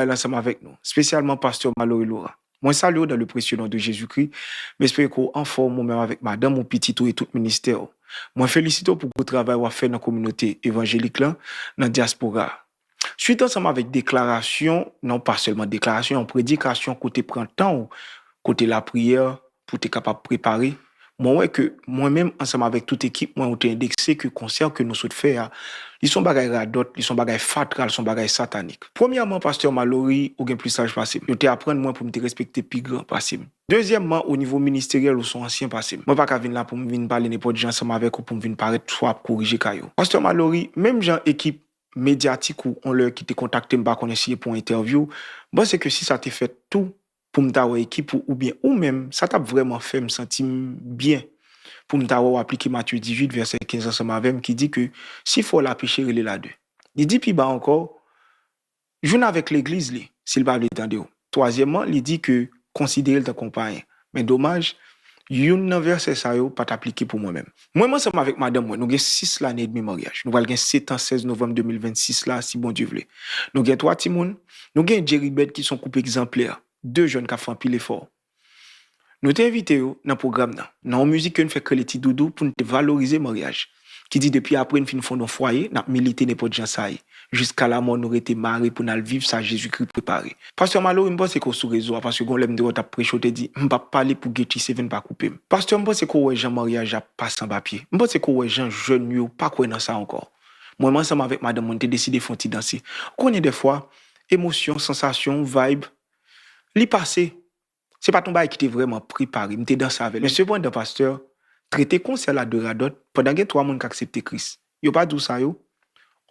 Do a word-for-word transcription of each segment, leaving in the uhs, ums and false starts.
travay la ansanm avèk nou, espesyalman pastè Malory Laurent. Mwen salye w dans le précieux nom de Jésus-Christ. M espere ke w anfòm, ou menm avèk madanm ou, pitit ou e tout ministè w. Mwen felisite w pou gwo travay w ap fè nan kominote evanjelik lan, nan dyaspora a. Swit ansanm avèk deklarasyon, non pa sèlman deklarasyon, yon predikasyon kote pran tan w, kote lapriyè, pou te kapab prepare. Mwen wè ke mwen menm ansanm avèk tout ekip mwen, ou te endekse ke konsè ke nou sot fè a, li se yon bagay radòt, li se yon bagay fatra, li se yon bagay satanik. Premyèman, pastè Malory, ou gen plis laj pase m. Yo te aprann mwen pou m te respekte pi gran pase m. Dezyèmman, o nivo ministeryèl, ou se yon ansyen pase m. Mwen pa ka vin la pou m vin pale nenpòt jan ansanm avèk ou, pou m vin parèt swa ap korije kay ou. Pastè Malory, menm jan ekip medyatik ou, on lè ki te kontakte m, pa konnen si e pou yon entèvyou, m panse ke si sa te fèt tou, pou m ta wè ekip ou, oubyen ou menm, sa t ap vrèman fè m santi m byen. Pou m ta wè w aplike Matye dizuit, vèsè kenz ansanm avè m, ki di ke si frè w la peche, rele l a de. Li di pi ba ankò, jwenn avèk legliz li, si l pa vle tande w. Twazyèmman, li di ke konsidere l tankou yon payen. Men domaj, youn nan vèsè sa yo pa t aplike pou mwen menm. Mwen menm ansanm avèk madanm mwen, nou gen sis lane edmi maryaj. Nou pral gen sèt an, sèz novanm de mil vennsis la, si Bondye vle. Nou gen twa timoun, nou gen Jerry Bed ki se yon koup egzanplè, de jèn k ap fè anpil efò. Nou te envite yo nan pwogram nan, nan yon mizik ke n fè k rele Ti Doudou pou n te valorize maryaj, ki di depi apre n fin fonde yon fwaye, n ap milite nenpòt jan sa ye. Jiska lamò nou rete mare pou n al viv sa Jezikri prepare. Pastè Malory, m panse ke w sou rezo a, paske gon lè m te wè w t ap preche, w te di, "M p ap pale pou Gucci Seven pa koupe m." Pastè, m panse ke w wè jan maryaj ap pase anba pye. M panse ke w wè jan jèn yo pa kwè nan sa ankò. Mwen menm ansanm avèk madanm mwen, n te deside fè yon ti danse. Ou konnen dèfwa, emosyon, sansasyon, vibe, li pase. Se pa t yon bagay ki te vrèman prepare, m te danse avè l. Men sepandan, pastè, trete konsè la de radòt, pandan gen twa moun k aksepte Kris. Yo pa di w sa yo?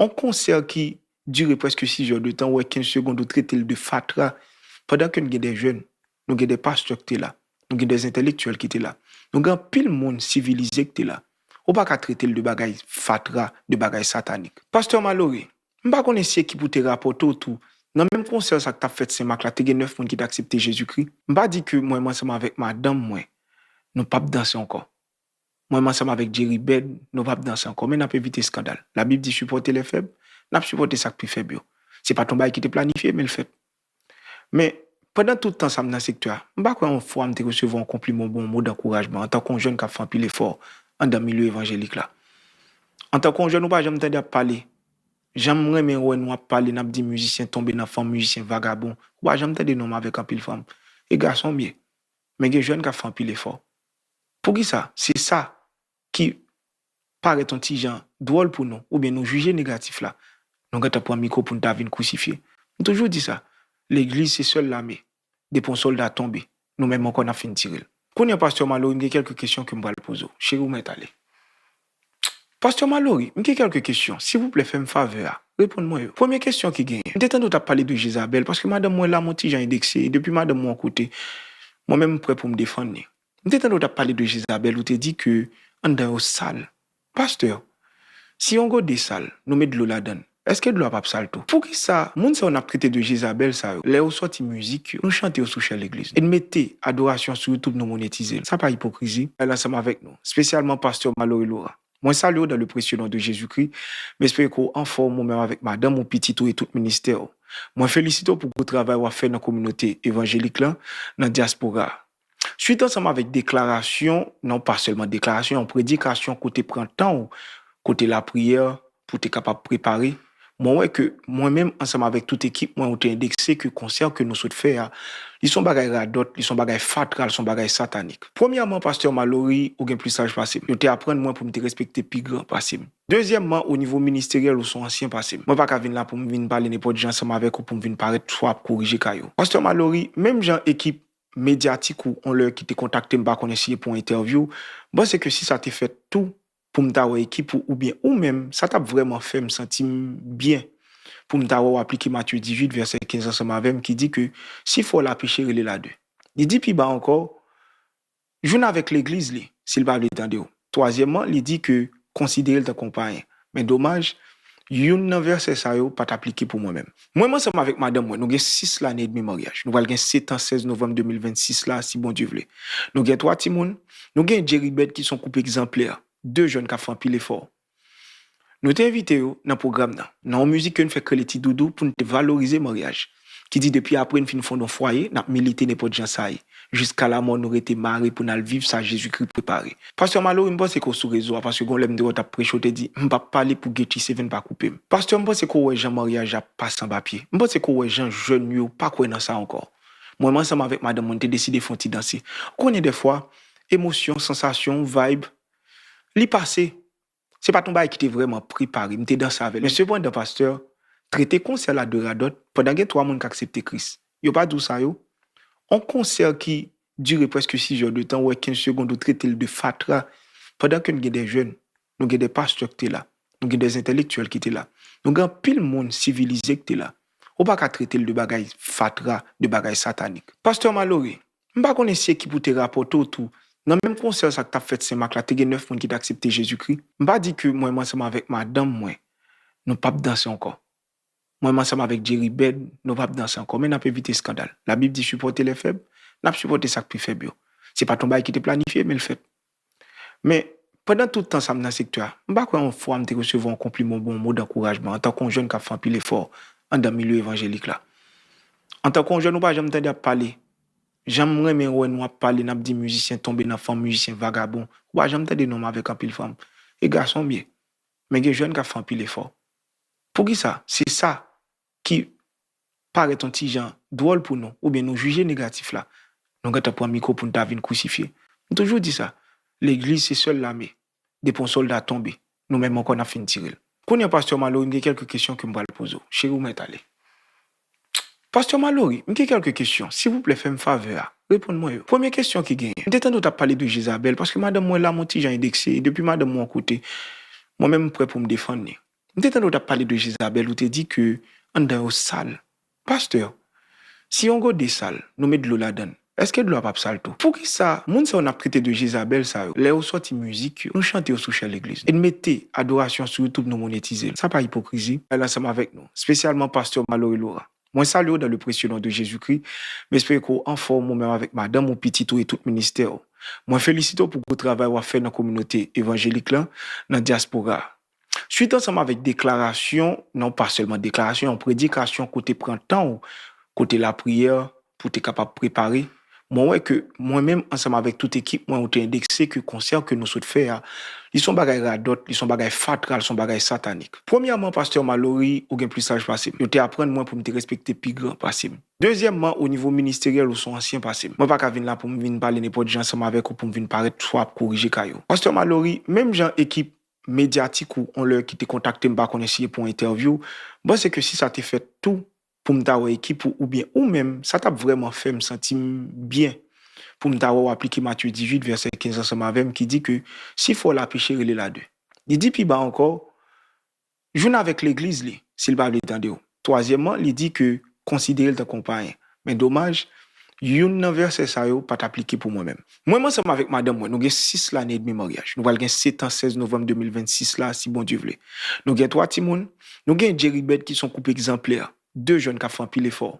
On konsè ki dire prèske sis è de tan, ou wè kenz segonn ou trete l de fatra, pandan ke n gen de jèn, nou gen de pastè ki te la, nou gen de entèlektyèl ki te la, nou gen anpil moun sivilize ki te la. Ou pa ka trete l de bagay fatra, de bagay satanik. Pastè Malory, m pa konnen si ekip ou te rapòte w tou. Nan menm konsè sa k t ap fèt Sen Mak la, te gen nèf moun ki t aksepte Jezikri. M pa di ke mwen menm ansanm avèk madanm mwen, nou p ap danse ankò. Mwen menm ansanm avèk Jerry Bed, nou p ap danse ankò, men n ap evite eskandal. Labib di, "Sipòte lè fèb," n ap sipòte sa k pi fèb yo. Se pa t yon bagay ki te planifye, men l fèt. Men, pandan tout tan sa m nan sektè a, m pa kwè yon fwa m te resevwa yon konpliman oubyen yon mo dankourajman antanke yon jèn k ap fè anpil efò anndan milye evanjelik la. Antanke yon jèn, ou pa janm tande ap pale. Jan m renmen wè nou ap pale, n ap di mizisyen tonbe nan fanm, mizisyen vagabon. Ou pa janm tande non m avèk anpil fanm. E gason m ye. Men gen jèn k ap fè anpil efò. Poukisa? Se sa ki parèt yon ti jan dwòl pou nou, oubyen nou jije negatif la, nou gentan pran mikwo pou n ta vin krisifye. M toujou di sa, legliz se sèl lame. Depi yon sòlda tonbe, nou menm ankò n ap fin tire l. Kounye a, pastè Malory, m gen kèlke kesyon ke m pral poze w. Cheri, ou mèt ale. Pastè Malory, m gen kèlke kesyon. Silvouplè, fè m favè a. Reponn mwen yo. Premye kesyon ki genyen. M te tande w t ap pale de Jezabèl, paske madanm mwen la, m yon ti jan endekse, e depi madanm mwen yon kote, mwen menm m prè pou m defann li. M te tande w t ap pale de Jezabèl, ou te di ke anndan yo sal. Pastè, si yon gode sal, nou met dlo ladan l, èske dlo a p ap sal tou? Poukisa moun sa yo n ap trete de Jezabèl sa yo, lè yo sòti mizik yo, nou chante yo sou chè legliz, e n mete adorasyon sou YouTube, nou monetize l? Sa pa ipokrizi? Al ansanm avèk nou, espesyalman pastè Malory Laurent. Mwen salye w dans le précieux nom de Jésus-Christ. M espere ke w anfòm, ou menm avèk madanm ou, pitit ou e tout ministè w. Mwen felisite w pou gwo travay w ap fè nan kominote evanjelik lan, nan dyaspora a. Swit ansanm avèk deklarasyon, non pa sèlman deklarasyon, yon predikasyon kote pran tan w, kote lapriyè, pou te kapab prepare. Mwen wè ke mwen menm ansanm avèk tout ekip mwen, ou te endekse ke konsè ke nou sot fè a, li se yon bagay radòt, li se yon bagay fatra, li se yon bagay satanik. Premyèman, pastè Malory, ou gen plis laj pase m. Yo te aprann mwen pou m te respekte pi gran pase m. Dezyèmman, o nivo ministeryèl, ou se yon ansyen pase m. Mwen pa ka vin la pou m vin pale nenpòt jan ansanm avèk ou, pou m vin parèt swa ap korije kay ou. Pastè Malory, menm jan ekip medyatik ou, on lè ki te kontakte m, pa konnen si e pou yon entèvyou, m panse ke si sa te fèt tou, pou m ta wè ekip ou, oubyen ou menm, sa t ap vrèman fè m santi m byen. Pou m ta wè w aplike Matye dizuit, vèsè kenz ansanm avè m, ki di ke si frè w la peche, rele l a de. Li di pi ba ankò, jwenn avèk legliz li, si l pa vle tande w. Twazyèmman, li di ke konsidere l tankou yon payen. Men domaj, youn nan vèsè sa yo pa t aplike pou mwen menm. Mwen menm ansanm avèk madanm mwen, nou gen sis lane edmi maryaj. Nou pral gen sèt an, sèz novanm de mil vennsis la, si Bondye vle. Nou gen twa timoun, nou gen Jerry Bed ki se yon koup egzanplè, de jèn k ap fè anpil efò. Nou te envite yo nan pwogram nan, nan yon mizik ke n fè k rele Ti Doudou pou n te valorize maryaj, ki di depi apre n fin fonde yon fwaye, n ap milite nenpòt jan sa ye. Jiska lamò nou rete mare pou n al viv sa Jezikri prepare. Pastè Malory, m panse ke w sou rezo a, paske gon lè m te wè w t ap preche, w te di, "M p ap pale pou Gucci Seven pa koupe m." Pastè, m panse ke w wè jan maryaj la pase anba pye. M panse ke w wè jan jèn yo pa kwè nan sa ankò. Mwen, mwen ansanm avèk madanm mwen, n te deside fè yon ti danse. Ou konnen dèfwa, emosyon, sansasyon, vibe, li pase. Se pa t yon bagay ki te vrèman prepare, m te danse avè l. Men sepandan, pastè, trete konsè la de radòt, pandan gen twa moun k aksepte Kris. Yo pa di w sa yo? On konsè ki dire prèske sis è de tan, ou wè kenz segonn, ou trete l de fatra, pandan ke n gen de jèn, nou gen de pastè ki te la, nou gen de entèlektyèl ki te la, nou gen anpil moun sivilize ki te la. Ou pa ka trete l de bagay fatra, de bagay satanik. Pastè Malory, m pa konnen si ekip ou te rapòte w tou. Nan menm konsè sa k t ap fèt Sen Mak la, te gen nèf moun ki t aksepte Jezikri. M pa di ke mwen, mwen ansanm avèk madanm mwen, nou p ap danse ankò. Mwen, mwen ansanm avèk Jerry Bed, nou p ap danse ankò, men n ap evite eskandal. Labib di, "Sipòte lè fèb," n ap sipòte sa k pi fèb yo. Se pa t yon bagay ki te planifye, men l fèt. Men, pandan tout tan sa m nan sektè a, m pa kwè yon fwa m te resevwa yon konpliman oubyen yon mo dankourajman antanke yon jèn k ap fè anpil efò anndan milye evanjelik la. Antanke yon jèn, ou pa janm tande ap pale. Jan m renmen wè nou ap pale, n ap di mizisyen tonbe nan fanm, mizisyen vagabon. Ou pa janm tande non m avèk anpil fanm. E gason m ye. Men gen jèn k ap fè anpil efò. Poukisa? Se sa ki parèt yon ti jan dwòl pou nou, oubyen nou jije negatif la, nou gentan pran mikwo pou n ta vin krisifye. M toujou di sa, legliz se sèl lame. Depi yon sòlda tonbe, nou menm ankò n ap fin tire l. Kounye a, pastè Malory, m gen kèlke kesyon ke m pral poze w. Cheri, ou mèt ale. Pastè Malory, m gen kèlke kesyon. Silvouplè, fè m favè a. Reponn mwen yo. Premye kesyon ki genyen. M te tande w t ap pale de Jezabèl, paske madanm mwen la, m on ti jan endekse, e depi madanm mwen yon kote, mwen menm m prè pou m defann li. M te tande w t ap pale de Jezabèl, ou te di ke anndan yo sal. Pastè, si yon gode sal, nou met dlo ladan l, èske dlo a p ap sal tou? Poukisa moun sa yo n ap trete de Jezabèl sa yo, lè yo sòti mizik yo, nou chante yo sou chè legliz, e n mete adorasyon sou YouTube, nou monetize l? Sa pa ipokrizi? Al ansanm avèk nou, espesyalman pastè Malory Laurent. Mwen salye w dans le précieux nom de Jésus-Christ. M espere ke w anfòm, ou menm avèk madanm ou, pitit ou e tout ministè w. Mwen felisite w pou gwo travay w ap fè nan kominote evanjelik lan, nan dyaspora a. Swit ansanm avèk deklarasyon, non pa sèlman deklarasyon, yon predikasyon kote pran tan w, kote lapriyè, pou te kapab prepare. Mwen wè ke mwen menm, ansanm avèk tout ekip mwen, ou te endekse ke konsè ke nou sot fè a, li se yon bagay radòt, li se yon bagay fatra, li se yon bagay satanik. Premyèman, pastè Malory, ou gen plis laj pase m. Yo te aprann mwen pou m te respekte pi gran pase m. Dezyèmman, o nivo ministeryèl, ou se yon ansyen pase m. Mwen pa ka vin la pou m vin pale nenpòt jan ansanm avèk ou pou m vin parèt swa ap korije kay ou. Pastè Malory, menm jan ekip medyatik ou, on lè ki te kontakte m, pa konnen si e pou yon entèvyou, m panse ke si sa te fèt tou, pou m ta wè ekip ou, oubyen ou menm, sa t ap vrèman fè m santi m byen. Pou m ta wè w aplike Matye dizuit, vèsè kenz ansanm avè m, ki di ke si frè w la peche, rele l a de. Li di pi ba ankò, jwenn avèk legliz li, si l pa vle tande w. Twazyèmman, li di ke konsidere l tankou yon payen. Men domaj, youn nan vèsè sa yo pa t aplike pou mwen menm. Mwen, mwen ansanm avèk madanm mwen, nou gen sis lane edmi maryaj. Nou pral gen sèt an sèz novanm de mil vennsis la, si Bondye vle. Nou gen twa timoun, nou gen Jerry Bed ki se yon koup egzanplè, de jèn k ap fè anpil efò.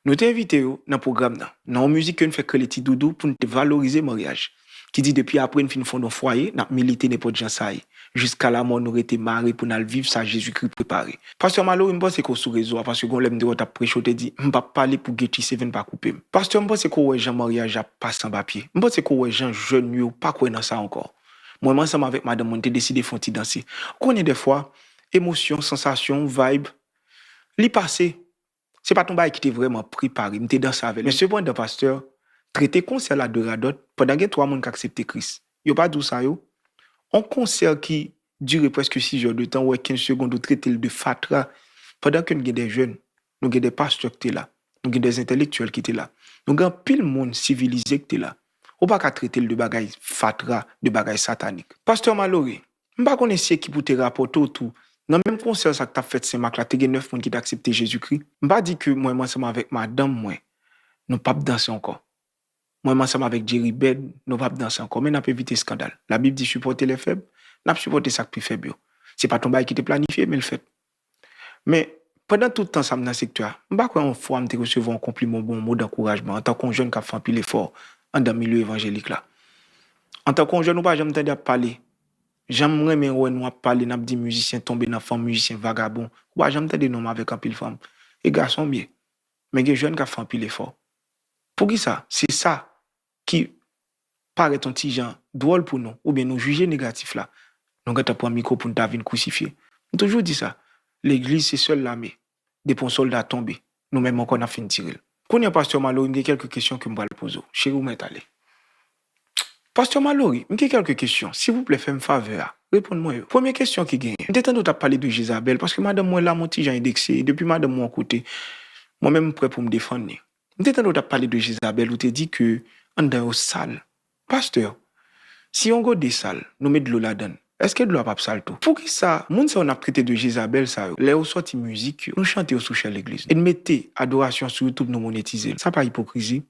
Nou te envite yo nan pwogram nan, nan yon mizik ke n fè k rele Ti Doudou pou n te valorize maryaj, ki di depi apre n fin fonde yon fwaye, n ap milite nenpòt jan sa ye. Jiska lamò nou rete mare pou n al viv sa Jezikri prepare. Pastè Malory, m panse ke w sou rezo a, paske gon lè m te wè w t ap preche, w te di, "M p ap pale pou Gucci Seven pa koupe m." Pastè, m panse ke w wè jan maryaj la pase anba pye. M panse ke w wè jan jèn yo pa kwè nan sa ankò. Mwen, mwen ansanm avèk madanm mwen, n te deside fè yon ti danse. Ou konnen dèfwa, emosyon, sansasyon, vibe, li pase. Se pa t yon bagay ki te vrèman prepare, m te danse avè l. Men sepandan, pastè, trete konsè la de radòt, pandan gen twa moun k aksepte Kris. Yo pa di w sa yo? On konsè ki dire prèske sis è de tan, ou wè kenz segonn, ou trete l de fatra, pandan ke n gen de jèn, nou gen de pastè ki te la, nou gen de entèlektyèl ki te la, nou gen anpil moun sivilize ki te la. Ou pa ka trete l de bagay fatra, de bagay satanik. Pastè Malory, m pa konnen si ekip ou te rapòte w tou. Nan menm konsè sa k t ap fèt Sen Mak la, te gen nèf moun ki t aksepte Jezikri. M pa di ke mwen, mwen ansanm avèk madanm mwen, nou p ap danse ankò. Mwen, mwen ansanm avèk Jerry Bed, nou p ap danse ankò, men n ap evite eskandal. Labib di, "Sipòte lè fèb," n ap sipòte sa k pi fèb yo. Se pa t yon bagay ki te planifye, men l fèt. Men, pandan tout tan sa m nan sektè a, m pa kwè yon fwa m te resevwa yon konpliman oubyen yon mo dankourajman antanke yon jèn k ap fè anpil efò anndan milye evanjelik la. Antanke yon jèn, ou pa janm tande ap pale. Jan m renmen wè nou ap pale, n ap di mizisyen tonbe nan fanm, mizisyen vagabon. Ou pa janm tande non m avèk anpil fanm. E gason m ye. Men gen jèn k ap fè anpil efò. Poukisa? Se sa ki parèt yon ti jan dwòl pou nou, oubyen nou jije negatif la, nou gentan pran mikwo pou n ta vin kwisifye. M toujou di sa, legliz se sèl lame. Depi yon sòlda tonbe, nou menm ankò n ap fin tire l. Kounye a, pastè Malory, m gen kèlke kesyon ke m pral poze w. Cheri, ou mèt ale. Pastè Malory, m gen kèlke kesyon. Silvouplè, fè m favè a. Reponn mwen yo. Premye kesyon ki genyen. M te tande w t ap pale de Jezabèl, paske madanm mwen la, m on ti jan endekse. Depi madanm mwen yon kote, mwen menm m prè pou m defann li. M te tande w t ap pale de Jezabèl, ou te di ke anndan yo sal. Pastè, si yon gode sal, nou met dlo ladan l, èske dlo a p ap sal tou? Poukisa moun sa yo n ap trete de Jezabèl sa yo, lè yo sòti mizik yo, nou chante yo sou chè legliz? E n mete adorasyon sou YouTube, nou monetize l. Sa pa ipokrizi?